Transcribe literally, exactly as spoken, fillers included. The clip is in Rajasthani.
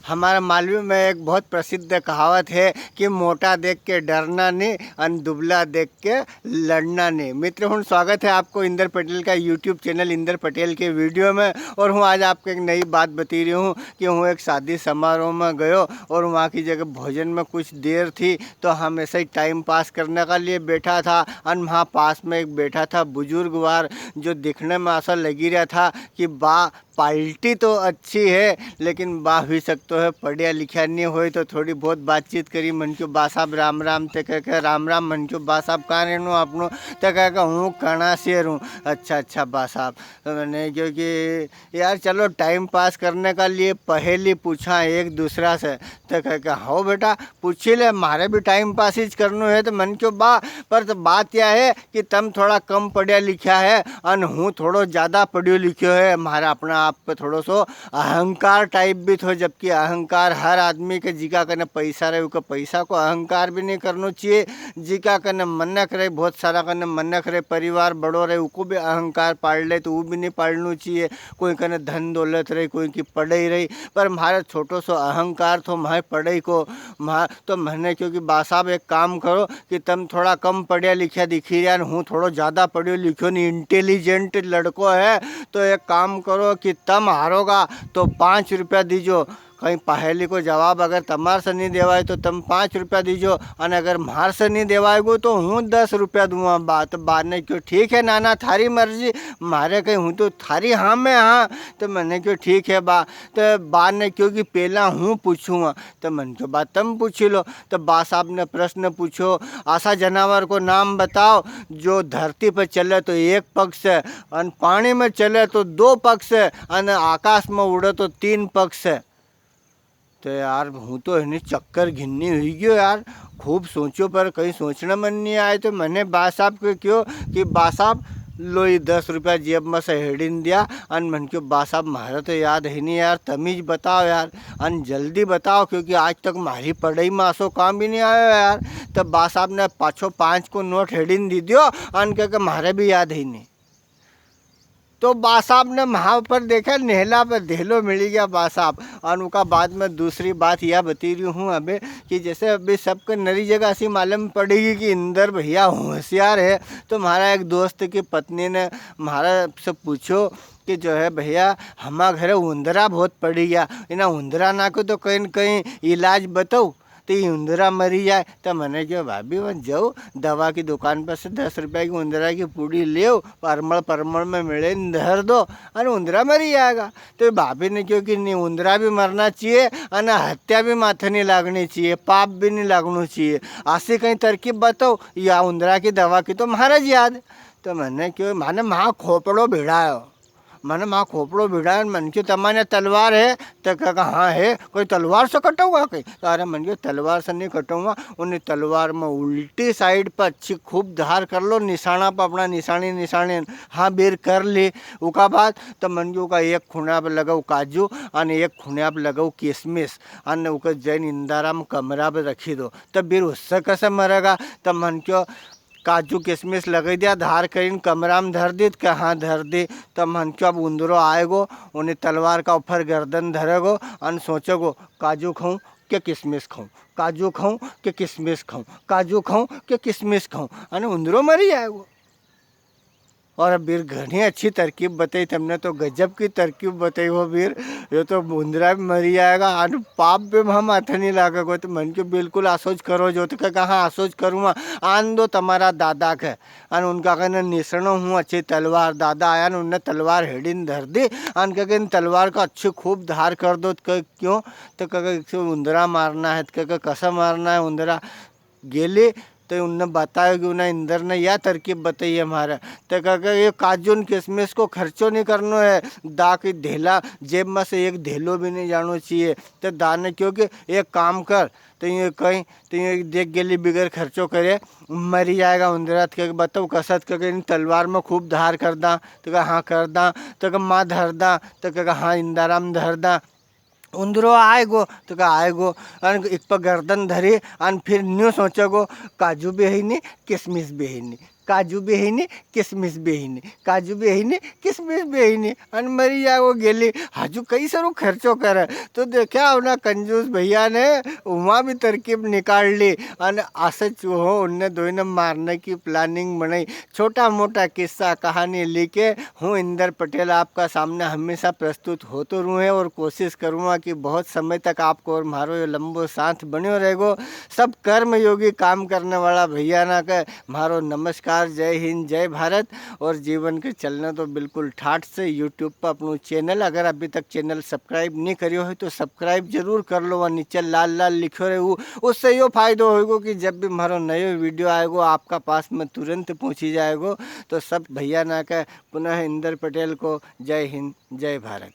हमारा मालवी में एक बहुत प्रसिद्ध कहावत है कि मोटा देख के डरना नहीं, अन दुबला देख के लड़ना नहीं। मित्र हुण, स्वागत है आपको इंदर पटेल का YouTube चैनल इंदर पटेल के वीडियो में। और हूँ आज आपको एक नई बात बता रही हूँ कि हूँ एक शादी समारोह में गयो और वहाँ की जगह भोजन में कुछ देर थी, तो हम ऐसे ही टाइम पास करने का लिए बैठा था। अन वहाँ पास में एक बैठा था बुजुर्गवार, जो दिखने में ऐसा लगी रहा था कि बा पार्टी तो अच्छी है, लेकिन बा हुई सकतो है पढ़िया लिखिया नहीं होय, तो थोड़ी बहुत बातचीत करी। मन क्यों बा साहब राम राम, ते कह के राम राम। मन क्यों बा साहब कहाँ रहनो आपनो, ते कह के हूँ कणा से रहूँ। अच्छा अच्छा बा साहब, तो मैंने क्यों कि यार चलो टाइम पास करने का लिए पहेली पूछा एक दूसरा से, ते कह के हो बेटा पूछी ले, म्हारे भी टाइम पास ही करनो है। तो मन क्यों बा, पर तो बात यह है कि तम थोड़ा कम पढ़िया लिखिया है अन हूँ थोड़ो ज्यादा पढ़ियो लिखियो है। म्हारा अपना आप पे थोड़ो सो अहंकार टाइप भी थो, जबकि अहंकार हर आदमी के, जिका कने पैसा रहे उके पैसा को अहंकार भी नहीं करनो चाहिए। जिका कने मनक रहे, बहुत सारा कने मनक रहे, परिवार बड़ो रहे, उको भी अहंकार पाड़ ले तो वो भी नहीं पाड़नो चाहिए। कोई कने धन दौलत रही, कोई की पढ़ाई रही, पर म्हारे छोटो सो अहंकार थो म्हारे पढ़ाई को। म्हा-, तो मैंने क्यों कि बा साहब एक काम करो कि तम थोड़ा कम पढ़िया लिखिया दिखी रहा, हूँ थोड़ो ज्यादा पढ़ियो लिखियो ने इंटेलिजेंट लड़को है, तो एक काम करो कि तम हारोगा तो पाँच रुपया दीजो। कहीं पहेली को जवाब अगर तमार से नहीं देवाय तो तम पाँच रुपया दीजो, अन अगर म्हार से नहीं देवायगो तो हूँ दस रुपया दूंगा। बा, तो बा ने क्यों ठीक है नाना, थारी मर्जी, म्हारे कहीं हूँ तो थारी हाँ में हाँ। तो मैंने क्यों ठीक है बा, तो बा ने क्यों कि पहला हूँ पूछूंगा। तो मन क्यों बा तम पूछी लो। तो बा साहब ने प्रश्न पूछो, ऐसा जनावर को नाम बताओ जो धरती पर चले तो एक पग से, अन पानी में चले तो दो पग से, अन आकाश में उड़े तो तीन पग से। तो यार, हूँ तो है नी चक्कर घिन्नी हुई गयो यार। खूब सोचो, पर कहीं सोचना मन नहीं आए। तो मैंने बा साहब को क्यों कि बा साहब, लो ये दस रुपया जेब में से हेड़ीन दिया। अन मन क्यों बा साहब, म्हारे तो याद है नहीं यार, तमीज बताओ यार, अन जल्दी बताओ, क्योंकि आज तक म्हारी पढ़ाई में असो काम भी नहीं आयो यार। तो बा साहब ने पाछो पाँच को नोट हेड़ीन दी दियो, अन कह के म्हारे भी याद है नहीं। तो बा साहब ने म्हा पर देखा, नेहला पर देहलो मिली गया बा साहब। और उनका बाद में दूसरी बात यह बती रही हूँ अबे, कि जैसे अभी सबके नरी जगह सी मालूम पड़ेगी कि इंदर भैया होशियार है, तो म्हारा एक दोस्त की पत्नी ने म्हारा से पूछो कि जो है भैया, हमारे घरे उंदरा बहुत पड़ी गया, इना उंदरा ना को तो कहीं न कहीं इलाज बताओ। तो ये उंदरा मरी जाए। तो मैंने क्यों, भाभी, वहाँ जाओ, दवा की दुकान पर से दस रुपया की उंदरा की पुड़ी ले आओ, परमल, परमल में मिले न धर दो, अन उंदरा मरी जाएगा। तो भाभी ने क्यों कि नहीं, उंदरा भी मरना चाहिए, अन हत्या भी माथे नहीं लागनी चाहिए, पाप भी नहीं लागना चाहिए। ऐसी कहीं तरकीब बताओ, या उंदरा की दवा की तो महाराज याद। तो मैंने क्यों, माने माँ खोपड़ो भिड़ायो। मने माँ खोपड़ो भिड़ायो, मन क्यों, तमारे तलवार है? तो कहा, हाँ है। कोई तलवार से कटाऊंगा कहीं? तो अरे मन क्यों, तलवार से नहीं कटाऊंगा। उन्हें तलवार में उल्टी साइड पर अच्छी खूब धार कर लो, निशाना पर अपना निशानी, निशानी, हाँ, बीर कर ली। उका बाद तो मन क्यों का एक खुणा पर लगाओ काजू, अने एक खुणा पर लगाओ किसमिस, अने उके जैन इंदाराम कमरा पर रखी दो। तो बीर उससे कैसे मरेगा? तो मन क्यों, काजू किसमिस लगाई दिया, धार करीन कमरा में धर दी, तो कहा धर दी। तो मन क्यों अब उंदरो आएगो, उन्हें तलवार का ऊपर गर्दन धरेगो, अन सोचेगो, काजू खाऊं के किसमिस खाऊं, काजू खाऊं के किसमिस खाऊं, काजू खाऊं के किसमिस खाऊं, अने उंदरो मरी जाएगो। और अब बीर घणी अच्छी तरकीब बताई, तमने तो गजब की तरकीब बताई हो बीर। यो तो उंदरा भी मरी जाएगा, अन पाप भी हम हाथ नहीं लागेगो। तो मन क्यों बिल्कुल आसोज करो जो, तो कहा, हाँ, आसोज करूँगा। आन दो तमारा दादा के, अन उनका कने निसणो हूँ अच्छी तलवार। दादा आया न, उनने तलवार हेड़ी न धर दी, अन कह के, "इन तलवार का अच्छी खूब धार कर दो।" तो कह, "क्यों?" तो कह के, "इसे उंदरा मारना है।" तो कह के, "कसा मारना है उंदरा?" गेली, तो उनने बतायो कि उन्हें इंदर ने या तरकीब बताई है म्हारे। तो कह के, "ये काजू न किसमिस को खर्चो नहीं करनो है, दा की धेला, जेब में से एक धेलो भी नहीं जानो चाहिए।" तो दा ने क्यों कि एक काम कर, तो ये कहीं, तो ये देख गेली, बिगर खर्चो करे मरी जाएगा उंदरा। तो कह के, "बताओ कसा?" तो कह के, "इन तलवार में खूब धार कर दा।" तो कह, "हाँ, कर दा।" तो कह, "माँ धर दा?" तो कह के, "हाँ, इंदाराम धर दा।" उंदरो आएगो, तो कह, "आएगो।" अन एक पर गर्दन धरी, अन फिर न्यू सोचेगो, "काजू भी है नहीं, किसमिस भी है नहीं।" काजू भी है नी, किसमिस भी है नी, काजू भी है नी, किसमिस भी है नी, अन मरी जाएगो गेली। हजू कई सरू खर्चो करे, तो देख्या उना कंजूस भैया ने वहाँ भी तरकीब निकाल ली। अन आसे चूहो उनने दोई ने मारने की planning बनाई। छोटा मोटा किस्सा कहानी लेके हूँ इंदर पटेल आपका सामने हमेशा प्रस्तुत होतो रहूँ है और कोशिश करूँगा कि बहुत समय तक आपको और म्हारो यो लंबो साथ बन्यो रहेगो। सब कर्मयोगी काम करने वाला भैया ना के म्हारो नमस्कार, जय हिंद, जय भारत। और जीवन के चलने तो बिल्कुल ठाठ से YouTube पर अपनू channel, अगर अभी तक channel subscribe नहीं करियो है तो subscribe जरूर कर लो। वहाँ नीचे लाल लाल लिखो रहे, उ-, उससे यो फायदो होएगो कि जब भी म्हारो नयो video आएगो, आपका पास में तुरंत पहुँची जाएगो। तो सब भैया ना के पुनः इंदर पटेल को जय हिंद, जय भारत।